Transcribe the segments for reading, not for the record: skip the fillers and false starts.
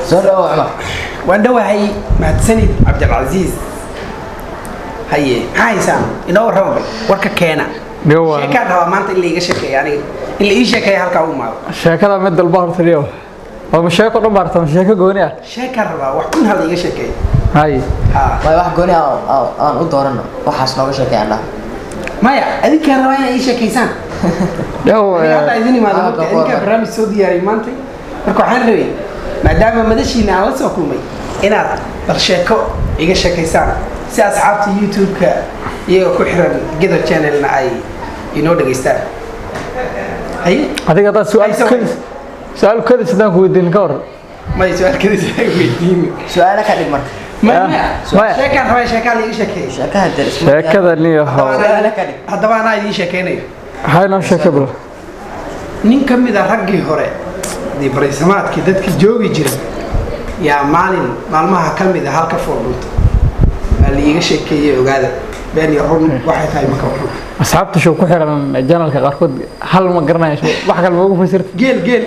Soo dhawo, Cumar. Waan dhowahay, mahadsanid, Cabdilcasiis. Haye, maxaa haysaan? Inoo warrama bal, warka keena. Niyo waa- Sheekaan rabaa maanta in la iiga sheekeeyo, aniga in la ii sheekeeyo halkaa u imaado. Sheekada mid dalba horta niyo oo ma sheeko dhan baarta, ma sheeko gooni ah? Sheekaan rabaa, wax kun ha la iiga sheekeeyo. Hay. Ha. Waay, wax gooni ah aan u doorano, waxaas nooga sheekay aan dhaha. Maya, adinkaan rabaa inaa ii sheekeysaan. Niyo. Aniga hadda idin imaado. Ah, marka go- idinkaa go- barnaamij soo diyaariyay maanta. Marka waxaan rabay, maadaama madashiina aan la soo kulmay, inaad bal sheeko iga sheekaysaan si asxaabta YouTube-ka iyaga ku xiran Gedo Channelna ay inoo dhageystaan. Haye. Adiga haddaad su'aal Hayso. kadis, su'aal kadis haddaan ku weydiin, ka waran? May, su'aal kadis ay weydiin. Su-aalo ka dhig marka. Maya. Maya. Sheekaan rabaa, sheekaan la iga sheekeeyo. Sheekaha der isku Sheekada niyo. Su'aalo ka dhig. Haddaba anaa idiin sheekeynayo. Hay, noo sheeke bal. Nin ka mid a raggii hore dee baraysamaadkii dadkii joogi jiray yaa maalin maalmaha ka mid a halka fool dhunta baa la iiga sheekeeyey. Ogaada, been iyo run waxay tahay maka waxun. Asxaabta show ku xiran channelka qaarkood hal ma garanayo show, wax kale ma ugu fasirta. Geel, geel.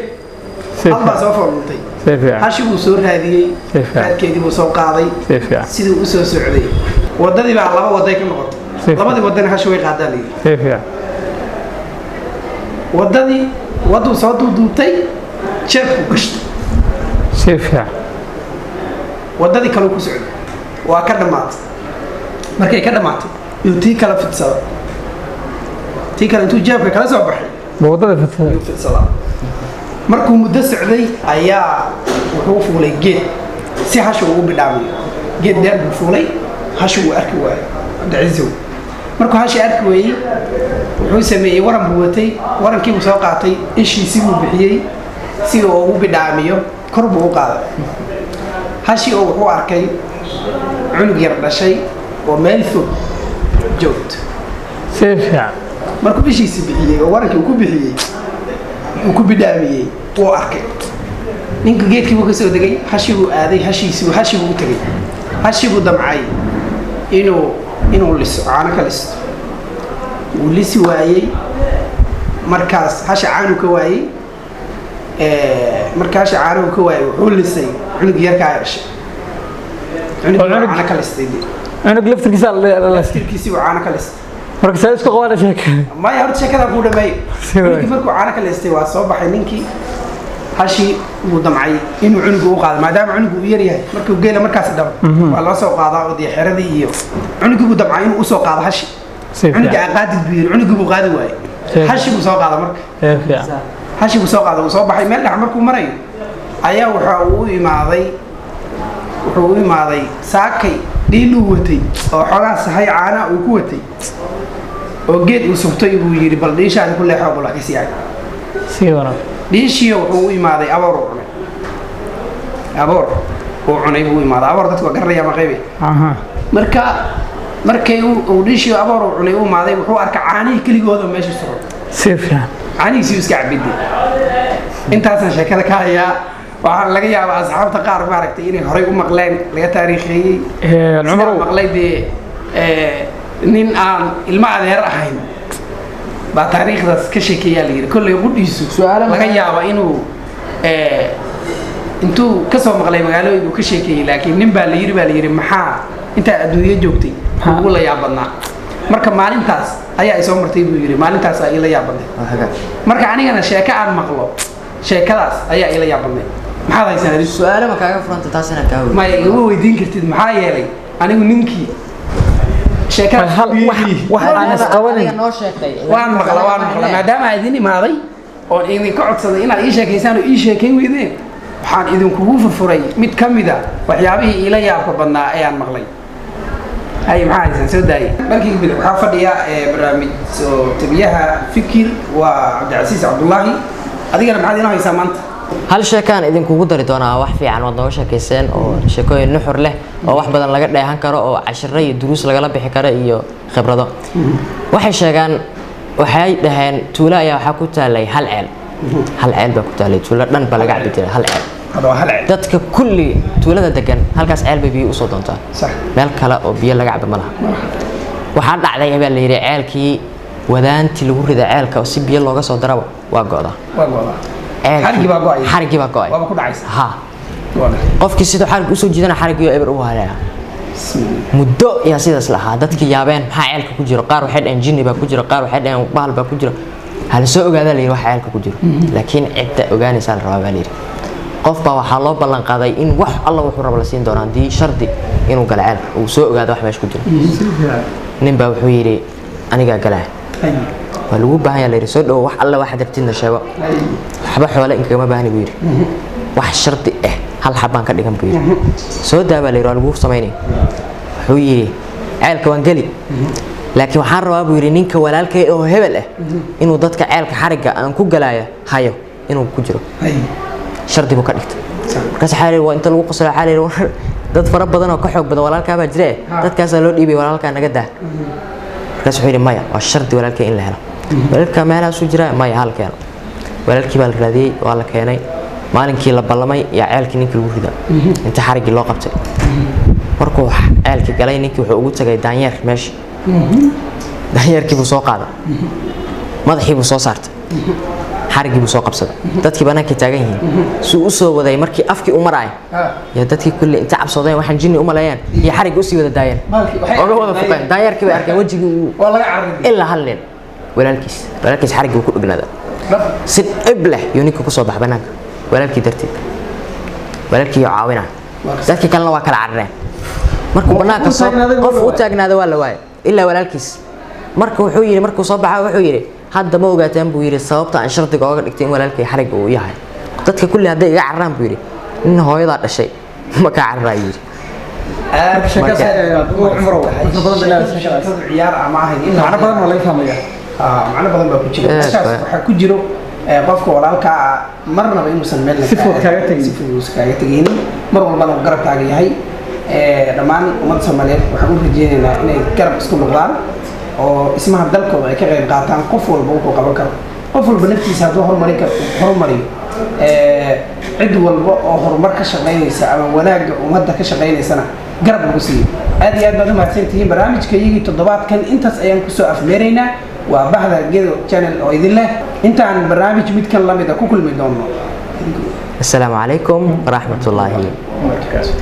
Si hal baa fiican. Soo fool dhuntay. Si fiican. Hashi buu soo raadiyey. Si fiican. Raadkeedii buu soo qaaday. Si fiican. Siduu u soo socday, waddadii baa laba waday ka noqotay. Si fiican. Labadii wadana hashi way qaadaa la yidhi. Si fiican. Waddadii wadduu soo duuduubtay, jeebku gashtay. Si fiican. Waddadii kaleu ku socday waa ka dhammaatay. Markay ka dhammaatay yuu tii kala fidsada, tii kale intuu jeebka kala soo baxay. Ma waddada fidsada? Yuu fidsadaa. Markuu muddo socday ayaa wuxuu fuulay geed si hasha ugu bidhaamiyo. Geed dheer buu fuulay, hasha uu arki waayo, Cabdiciisow. Markuu hasha arki weeyey, wuxuu sameeyey, waran buu watay, warankii buu soo qaatay, ishiisii buu bixiyey si uu ugu bidhaamiyo. Kor buu u qaaday hashii oo wuxuu arkay cunug yar dhashay oo meel fog joogto. Si fiican. Markuu ishiisi bixiyey oo warankii uu ku bixiyey, uu ku bidhaamiyey, wuu arkay. Ninka geedkii buu ka soo degay, hashii buu aaday, hashiisii, hashii buu u tegey, hashii buu damcay inuu liso, caano ka listo. Wuu lisi waayey. Markaas hasha caanuu ka waayey. Marka hasha caanuhu ka waayey, wuxuu lisay cunug yarkaa dhashay. Cunug Oo cunug- caano ka listay dee. Cunug laftirkiisa la Laftirkiisii buu caano ka listay. Marka see isku qabana sheeka? Maya, horta sheekadan kuu dhameeyo. Si waay. Cunugii markuu caano ka leystay, waa soo baxay ninkii. Hashii wuu damcay inuu cunugu u qaado, maadaama cunugu uu yar yahay. Markuu geela markaas dhalo, waa loo soo qaadaa oo dee xeradii iyo cunugii buu damcay inuu usoo qaado hashi. Si Cunugii fiican. aan qaadid buu yidhi, cunugii buu qaadi waayey. Si Hashi buu soo qaada marka. Si fiican. Hashi buu soo qaaday, uu soo baxay. Meel dhex markuu marayo ayaa waxa uu u imaaday, wuxuu u imaaday saakay dhiiluu watay oo xoogaa sahay caana uu ku watay oo geed uu sugtay. Buu yidhi, bal dhiishaadi ku leexo, bal wax ka siiyay. Si wanaag. Dhiishiyo wuxuu u imaaday aboor uu cunay, aboor uu cunay buu u imaaday. Aboor dadku waa garanaya ma qaybe. Marka markay uu dhiishiyo aboor uu cunay u imaaday, wuxuu arkay caanihii keligooda meesha suran. Si fiican. Caanihiisii iska cabidde. Intaasaan sheekada ka hayaa. Waxaa laga yaabaa asxaabta qaar maaragtay inay horay u maqleen, laga taariikheeyey. Cumarow. Sidaan maqlay dee, nin aan ilmo adeer ahayn baa taariikhdaas ka sheekeeyaa la yidhi. Kolley qudhiisu Su'aalo laga maxaa- yaaba inuu intuu ka soo maqlay magaalooyin uu ka sheekeeyey. Laakiin nin baa la yidhi, baa la yidhi, maxaa intaa adduunyo joogtay ugu la yaab badnaa? Marka maalintaas ayaa i soo martay buu yidhi, maalintaas ayaa ila yaab badnay. Waa hagaag. Marka anigana sheeko aan maqlo, sheekadaas ayaa ila yaab badnay. Maxaad haysan adigu? Su-aalo ma kaaga furanta taas inaan kaa weydiiyo? Maya, igama weydiin kartid, maxaa yeelay anigu ninkii sheekadaas Hal wax aan isqabanin. Adiga noo sheegtay. Waan maqla, waan maqla. Maadaama aan idin imaaday oon idinka codsaday inaad ii sheekaysaan oo ii sheekayn weydeen, waxaan idinkugu furfuray mid ka mid a waxyaabihii iila yaabka badnaa ee aan maqlay. Hay, maxaa haysan? Soo daayay. Dharkii bidix waxaa fadhiya barnaamij soo tabiyaha Fikir, waa Cabdicasiis Cabdullaahi. Adigana maxaad inoo haysaa maanta? Hal sheekaan idinkugu dari doonaa. Wax fiican waad nooga sheekayseen oo sheekooyin nuxur leh oo wax badan laga dheehan karo oo cashiro iyo duruus lagala bixi karo iyo khibrado. Waxay sheegaan, waxay dhaheen, tuulo ayaa waxaa ku taalay hal ceel. Hal ceel baa ku taalay tuulo dhan baa laga cabi jiray hal ceel. Hadda waa hal ceel. Dadka kulli tuulada degan halkaas ceel bay biyo usoo doontaan. Meel kale oo biyo laga cabo ma laha. Waxaa dhacday baa la yidhi, ceelkii wadaantii lagu rida ceelka oo si biyo looga soo daraba waa go'daa. Waa go'daa. Ceelkii- Xarigii baa go'ay. Xarigii baa go'ay. Waaba ku dhacaysa. Ha. Qofkii siduu xarig usoo jiidana, xarigiyo eber u haleela. Muddo yaa sidaas lahaa. Dadkii yaabeen, maxaa ceelka ku jiro? Qaar waxay dhaheen jinni baa ku jiro, qaar waxay dhaheen bahal baa ku jiro. Hala soo ogaadaa la yidhi waxa ceelka ku jiro, laakiin cidda ogaanaysaa la rabaa baa la yidhi. Qof baa waxaa loo ballan qaaday in wax alla wuxuu rabo la siin doono haddii shardi inuu galo ceelka, uu soo ogaado wax meesha ku jiro. Nin baa wuxuu yidhi, "Anigaa galaa." "Waa lagu baahan yaa," la yidhi, "soo dhowo, wax alla waxaad rabtidna sheego." "Waxba xoole inkagama baahni," buu yidhi, "wax shardi ah hal xabaan ka dhigan," buu yidhi. "Soo daa," baa la yidhi, "waa lagu samaynaya." Wuxuu yidhi, "Ceelka waan geli, laakiin waxaan rabaa," buu yidhi, "ninka walaalkay oo hebel ah inuu dadka ceelka xarigga aan ku galaayo hayo, inuu ku jiro." Shardi buu ka dhigtay. Markaas waxaa la yidhi, waa inta lagu qoslo, waxaa la yidhi, "War, dad fara badan oo ka xoog badan walaalkaa baa jire, dadkaasaa loo dhiibay, walaalkaa naga daa." Markaas wuxuu yidhi, "Maya, waa shardi walaalkay in la helo. Walaalkaa meelahaasuu jiraa, maya, hala keeno." Walaalkii baa la raadiyey, waa la keenay. Maalinkii la ballamay yaa ceelkii ninkii lagu rida inta xariggii loo qabtay. Markuu ceelkii galay, ninkii wuxuu ugu tagay daanyeer meesha. Daanyeerkii buu soo qaaday, madaxii buu soo saartay, xariggii buu soo qabsaday. Dadkii bannaankay taagan yihiin. Suu u soo waday, markii afkii u maraay, yaa dadkii kulli inta cabsoodeen, waxaan jinni u maleeyeen, iyo xarigga usii wada daayeen. Maalkii waxay oga wada fuqeen. Daanyeerkii bay arkeen wejigii uu Waa laga cararay. Ilaa hal nin, walaalkiis. Walaalkiis xariggii uu ku dhegnaada. Si dhib leh yuu ninka kusoo bax bannaanka, walaalkii darteed, walaalkii yoo caawina. Dadkii kalena waa kala carareen. Markuu bannaanka u soo taagnaaday waa qof la u waayay. taagnaada waa la waayay ilaa walaalkiis. Marka wuxuu yidhi, markuu soo baxa, wuxuu yidhi, "Hadda ma ogaateen," buu yidhi, "sababta aan shardiga ooga dhigtay in walaalkay xarigga uu yahay? Dadka kulli hadday iga cararaan," buu yidhi, "nin hooyadaa dhashay ma kaa cararaayu," yidhi. Sheekadu ciyaar ama ahayn in Macno badan waa laga fahmaya. Macno badan baa ku jira. Meeshaas waxaa ku jiro qofka walaalkaa ah marnaba inuusan meel Si fudud kaaga tegin. Si fudud uusan kaaga tegaynin, mar walbana uu garabkaaga yahay. Dhammaan ummadda Soomaaliyeed waxaan u rajeynaynaa inay garab isku noqdaan oo dhismaha dalkooda ay ka qayb qaataan. Qof walba wuxuu qaban karo, qof walba naftiisa hadduu horumarin karo, horumariyo. Cid walba oo horumar ka shaqaynaysa ama wanaagga ummadda ka shaqaynaysana garab lagu siiyo. Aad iyo aad baad u mahadsantihiin. Barnaamijka iyagii toddobaadkan intaas ayaan kusoo afmeeraynaa. Waa bahda Gedo Channel oo idin leh, intaan barnaamij midkan lamid a ku kulmi doono, Asalaamu calaykum waraxmatullaahi. Wabarakaatuh.